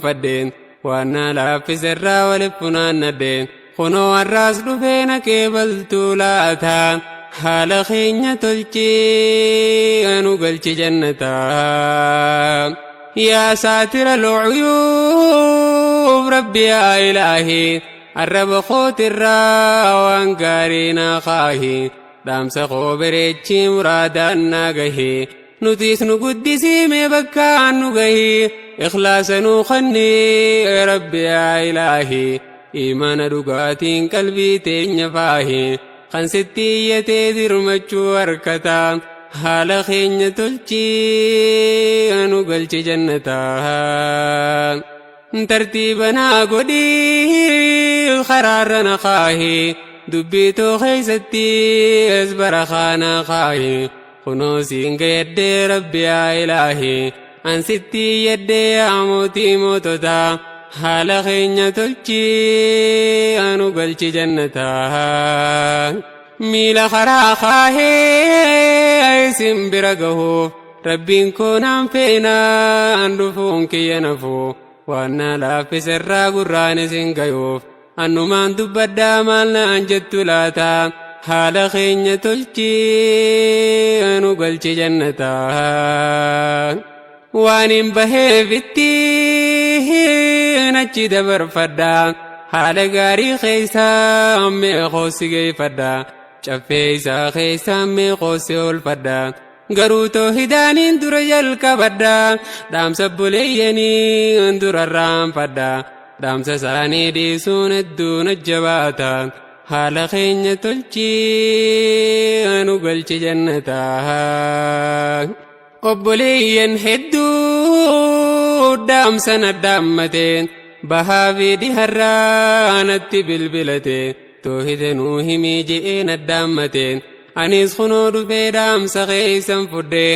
Fadheen waan na laaffise irraa waliif funaannadhe kunoo har'aas dhufee na qeebaltuu laata haala keenya tolchii anu galchi jannataa yaa saatira lu'uyuuf rabbi yaa ilaahi arraba kootirraa waan gaarii naa kaahi dhaamsa koo bareechii muraadaan naa gahi Nutiis nu guddisii mee bakkaan nu gahi ikhlaasa nuu kanni rabbi yaa ilaahi imaana dhugaatiin qalbii teenya faahi kan sitti iyyatee dirmachuu harkata haala keenya tolchii nu galchi jannataa tartiiba naa godhii karaarra na kaahi dubbii too keessatti as barakaa naa kaahi Kunoo siin gayaddee rabbi yaa ilaahi an sitti iyyadhee yaa mootii moototaa haala keenya tolchii anu galchi jannataa miila karaa kaahee isin bira gahuuf rabbiin koo naan feenaa an dhufuun kiyya nafuu waan naa laaffise irraa gurraan isin gayuuf Annumaan dubbadhaa maal naan jettu laata haala keenya tolchii nu galchi jannataa waan hin baheefitti achi dabarfadha haala gaarii keessa mee koossi geeffadha caffee isaa keessa mee koossi oolfadha Garuu toohidaaniin dura jalqabadha. Dhaamsa obboleeyyanii dura irraanfadha. Dhaamsa isaanii dhiisuun hedduu na jabaata. Haala keenya tolchii nu galchi jannata. Obboleeyyan hedduu dhaamsa na dhaammate. Bahaa fi dhiharraa natti bilbilate. Toohida nuu himii je'ee na dhaammate. Anis kunoo dhufee dhaamsa keessan fudhe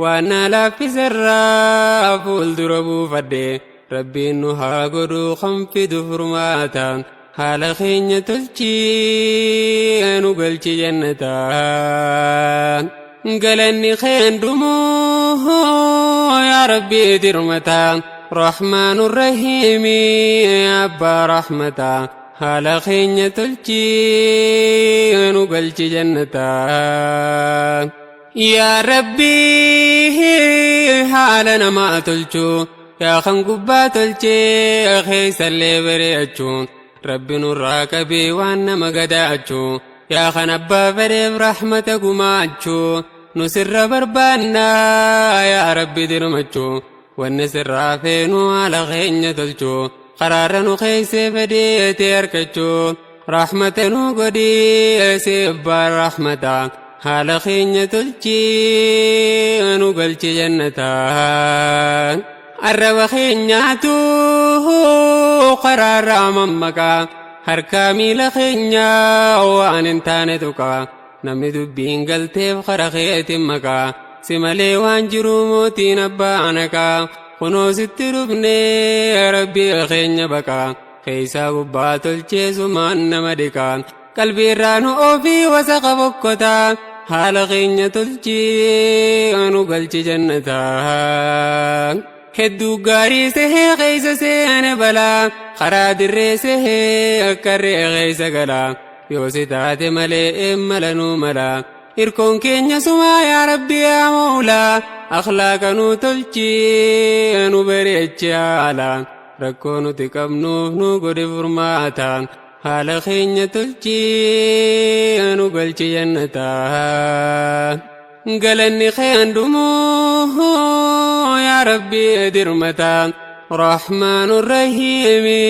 waan naa laaffiserraa fuuldura buufadhe rabbiin nu haa godhu kan fidu furmaata haala keenya tolchii nu galchi jannata galanni keen dhumuu yaa rabbii dirmata rahmaanu rahiimi abbaa rahmataa Haala keenya tolchii nu galchi jannataa. Yaa Rabbii haala namaa tolchuu yaa kan gubbaa tolchee keessallee bareechuu Rabbi nurraa qabii waan nama gadaachuu yaa kan abbaa fedheef rahmata gumaachuu nu sirra barbaannaa yaa Rabbi dirmachuu Wanni sirraa feenu haala keenya tolchuu karaarra nu keeysee fedheete arkachuu rahmata nu godhii si abbaa rahmata haala keenya tolchii nu galchi jannata arraba keenyaatu karaarraa mammaqaa harkaa miila keenyaa waan hin taane tuqaa Namni dubbiin galteef kara keetiin maqaa si malee waan jiru mootiin abbaa anaqaa kunoo sitti dhufnee rabbii keenya baqaa keessaa gubbaa tolchee sumaan nama dhiqaa qalbii irraa nu ofii wasaqa bokkotaa haala keenya tolchii nu galchi jannataa. Hedduu gaarii sehee keessa seene balaa karaa dirree sehee akka re'ee keessa galaa. Yoo si taate malee eemmala nuu mala Hirkoon keenya sumaa yaa Rabbi yaa Mawlaa Akhlaaqa nuu tolchi nu bareechi haala Rakkoo nuti qabnuuf nu godhi furmaata Haala keenya tolchi nu galchi jannata Galanni kee handhumuu yaa Rabbi dirmata Rahmaanu Rahiimi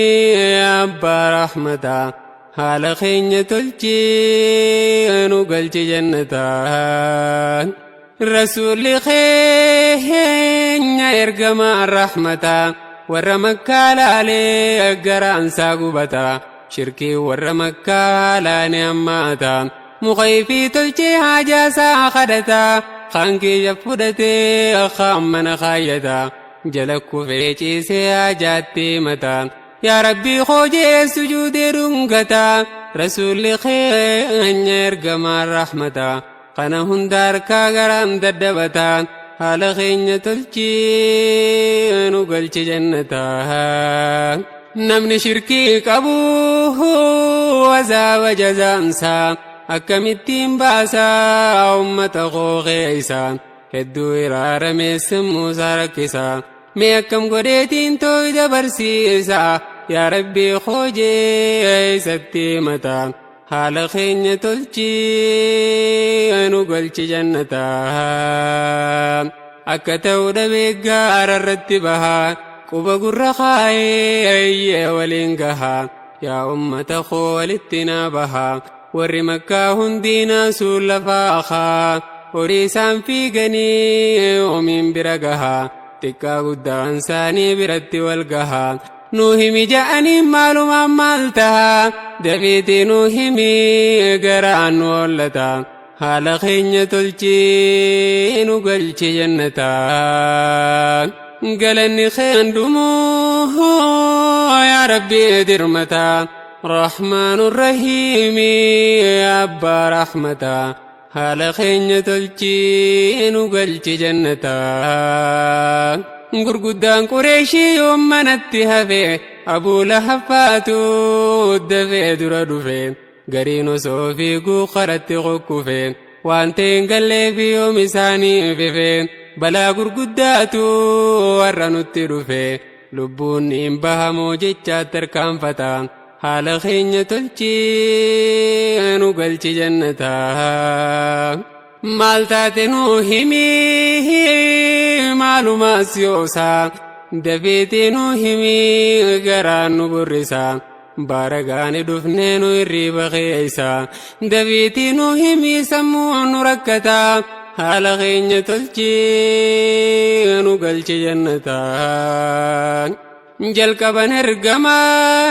yaa Abbaa Rahmataa Haala keenya tolchii nu galchi jannataa. Rasuulli keenya ergamaa rahmataa warra makkaa laalee garaansaa gubata. Shirkii warra makkaa laane hammaata. Mukayfii tolchee haajaasaa kadhata. Kaan kiyya fudhatee kaan mana kaayyata. Jala kufee ciisee haajaatti himata. Yaa Rabbii koo jee sujuudee dhungata Rasuulli keenya ergamaan rahmata kana hunda harkaa garaan daddabata Haala keenya tolchii nu galchi jannataa. Namni shirkii qabu azaaba jazaansaa akkamittiin baasaa ummata koo keeysa hedduu iraaramee sammuusaa rakkisa. Mee akkam godheetiin tooyda barsiisa yaa rabbii koo jee isatti himata. Haala keenya tolchii nu galchi jannataa. Akka ta'u dhabee gaara irratti baha quba gurra kaayee eeyyee waliin gaha yaa ummata koo walitti naa baha warri makkaa hundii naasuun lafaa kaa horii isaan fiiganii omiin bira gaha xiqqaa guddaan isaanii biratti wal gaha nuu himi ja'anii maalumaan maal taha dafiitii nuu himi garaan nu hollata haala keenya tolchii nu galchi jannataa galanni keen dhumuu yaa rabbii dirmataa rahmaanu rahiimi abbaa rahmataa haala keenya tolchii nu galchi jannataa. Gurguddaan Qureeshii yoom manatti hafe Abuu Lahab faatu dafee dura dhufe gariin osoo fiiguu karatti kukkufe waan ta'e hin galleef yoom isaanii fife balaa gurguddaatu warra nutti dhufe lubbuun hin bahamoo jechaatti tarkaanfata haala keenya tolchii nu galchi jannataa. Maal taate nuu himi maalumaas yoosaa dafeetii nuu himi garaan nu burrisa baaragaani dhufnee nu hirriiba keessa dafiitii nuu himi sammuu nu rakkata haala keenya tolchii nu galchi jannataa. Jalqaban ergamaa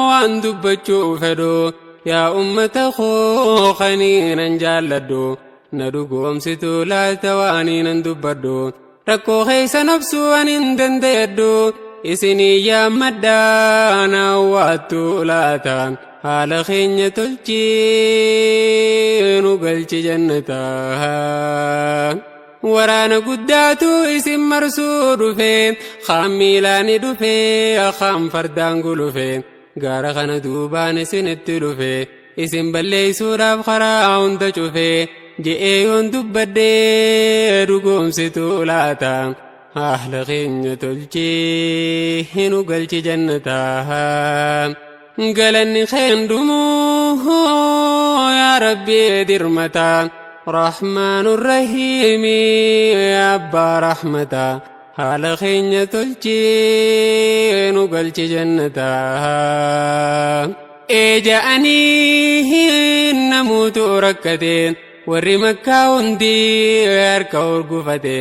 waan dubbachuu fedhu yaa ummata koo kaniinan jaalladhu na dhugoomsitu laata waaniinan dubbadhu rakkoo keessa nabsuu ani hin danda'edhu isinii yaammadhaa na waattu laata haala keenya tolchii nu galchi jannataa. Waraana guddaatu isin marsuu dhufe kaan miilaani dhufe kaan fardaan gulufe gaara kana duubaan isinitti dhufe isin balleessuudhaaf karaa hunda cufe je'ee yoon dubbadhee dhugoomsitu laata haala keenya tolchii nu galchi jannataa. Galanni keen dhumuu yaa rabbii dirmataa rahmaanu rahiimi abbaa rahmataa haala keenya tolchii nu galchi jannataa. Ee ja'anii namuutu rakkate warri makkaa hundi harka hurgufate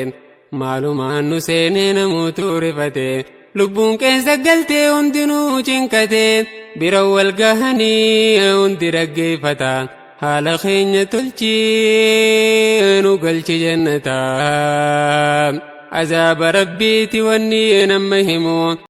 maalumaan nu seenee namuutu rifate lubbuun qeensa galtee hundinuu cinqate bira wal gahanii hundi dhaggeeffata haala keenya tolchii nu galchi jannataa. Azaaba rabbiiti wanni nama himu.